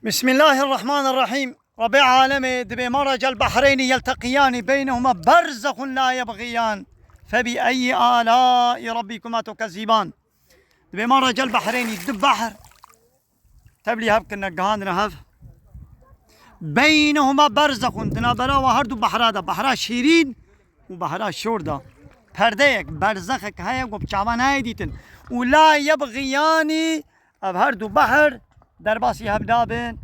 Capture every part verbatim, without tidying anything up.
Bismillahirrahmanirrahîm. Rebbê alemê dibê, "Meracal behreyni yelteqiyani beynehuma berzexun la yebxiyan. Febi eyyi alai rabbikuma tukezziban." Dibê, "Meracal behreyni", du behr tevlî hev kirine, gihandine hev. "Beynehuma berzexun", di navbera wa her du behra de, behra şîrîn û behra şor de perdeyek, berzexek heye ku bi çavan nayê dîtin. Û la yebxiyani, ev her du behr derbasî hev nabin,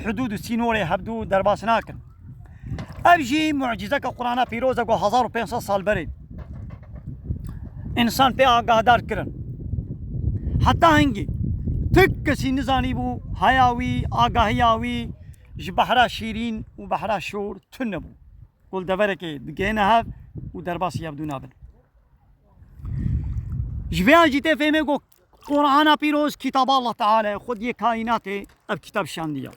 hudûd û sînorê hev du derbas nakin. Ev jî mucîzeke Qur'ana pîroz e ku hezar û pênc sed sal berê însan pê agahdar kirin. Heta hingî tu kesî nizanîbû haya wî, agahiya wî ji behra şîrîn û behra şor tune bû. Ku li deverekê digihêne hev û derbasî hev du nabin. Ji vê ya jî tê fêmê ku Qur'ana pîroz kitaba Allah Teala ye, xwediyê kaînatê ev kitab şandiye.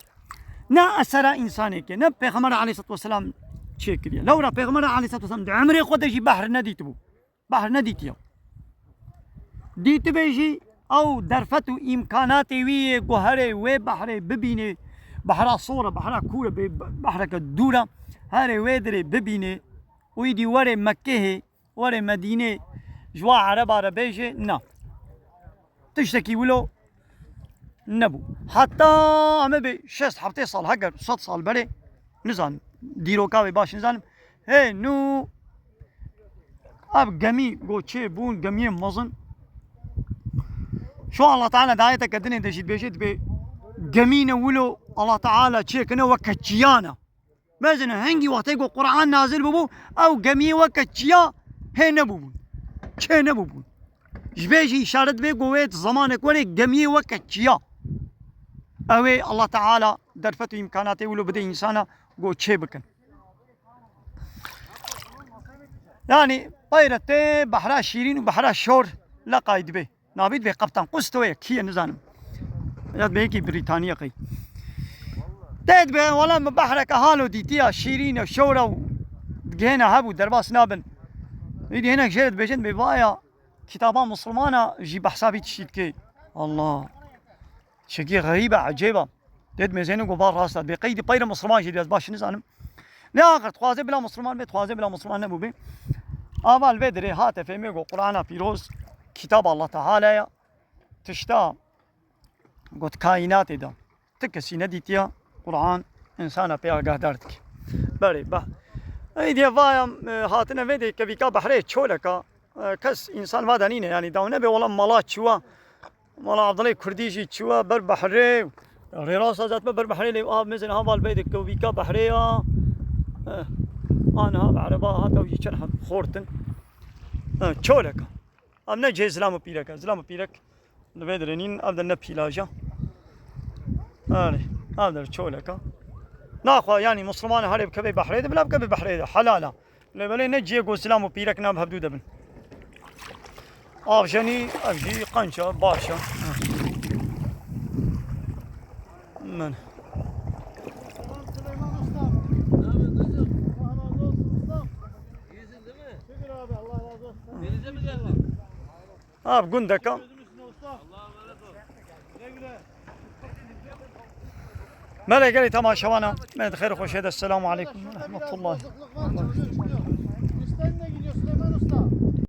Ne esera însanekê, ne Pêxember aleyhisselatu vesselam çêkiriye. Lewra Pêxember aleyhisselatu vesselam di emrê xwe de jî behr nedîtibû. Behr nedîtiye. Dîtibê jî ew derfet û îmkanatê wî yê ku herê wê behrê bibînê, behra sor e, behra kûr e, bê behreke dûr e, herê wê dirê bibînê û îdî were Mekkehê, were Medînê, ji wa Ereba re bêje, na. Tiştekî wilo nebû. Heta em ê bê şêst heftê sal, heger sed sal berê, nizanim, dîroka wê baş nizanim. Hê nû ev gemî go çê bûn, gemiyê mezin. Şu Allah Teala di ayeteke dinê de jî dibêje, dibê gemîne wilo Allah Teala çêkine weke çiyana. Mezin e, hingî wextê ku Qur'an nazil bûbû, ew gemiyê weke çiya hê nebûbûn. Çê nebûbûn. Ji vê jî îşaret vê ku wê zemanek werê gemiyê weke çiya. Ew ê Allah Teala derfet û îmkanatê wilo bide însana ku çê bikin. Yani peyre tê behra şîrîn û behra şor leqay dibe. Navî dibê Kaptan Kusto ye, kî ye nizanim. Ya dibê yekî Brîtaniye qey. Tê dibê, wela min behreke halo dîtiya, şîrîn e, şor e û digihêne hev û derbas nabin. Îdî hinek jê re dibêjin, dibê vaya kitaba Mislimana jî behsa vî tiştî dike. Allah. Çekî xerîb e, ecêb e. Tê dibê zêne ku va rast e. Dibê qey dî peyre Misliman jî dibê, ez baş nizanim. Ne axir, dixwaze bila Misliman be, dixwaze bila Misliman nebûbe. Ava li vê dirê hate fêmê ku Qur'ana pîroz, kitaba Allah Teala ye. Tişta got kaînatê de ti kesî nedîtiya, Qur'an însana pê agahdar dike. Berê, ba. Ey diye vaya, e, hatine vê de kevîka behrê çoleka, e, kes însan va de nîne, yani daw nebe wala mala çiwa, mala Abdullah Kurdî jî çiwa ber behrê, rêrasa zat me ber behrê lê av mezin ha val beyde kevîka behrê ya. E, anha be ereba hata jî çend heb xortin. E, çoleka. Em ne cihê zilam û pîrek e. Zilam û pîrek li vê dirê nîn, ev de ne pîlaja. Erê, ev de çoleka. Naxwe, yanî Misliman herê bikeve behrê de, bila bikeve behrê de. Helal e. Lê belê ne cihê ku zilam û pîrek nav hevdû de bin. Avjenî, ev jî qenc e, baş e. Min. Ev gundeka. Mele gelê temaşewana, me di xêr xweşê de, Selamu aleykum ve rahmetullah.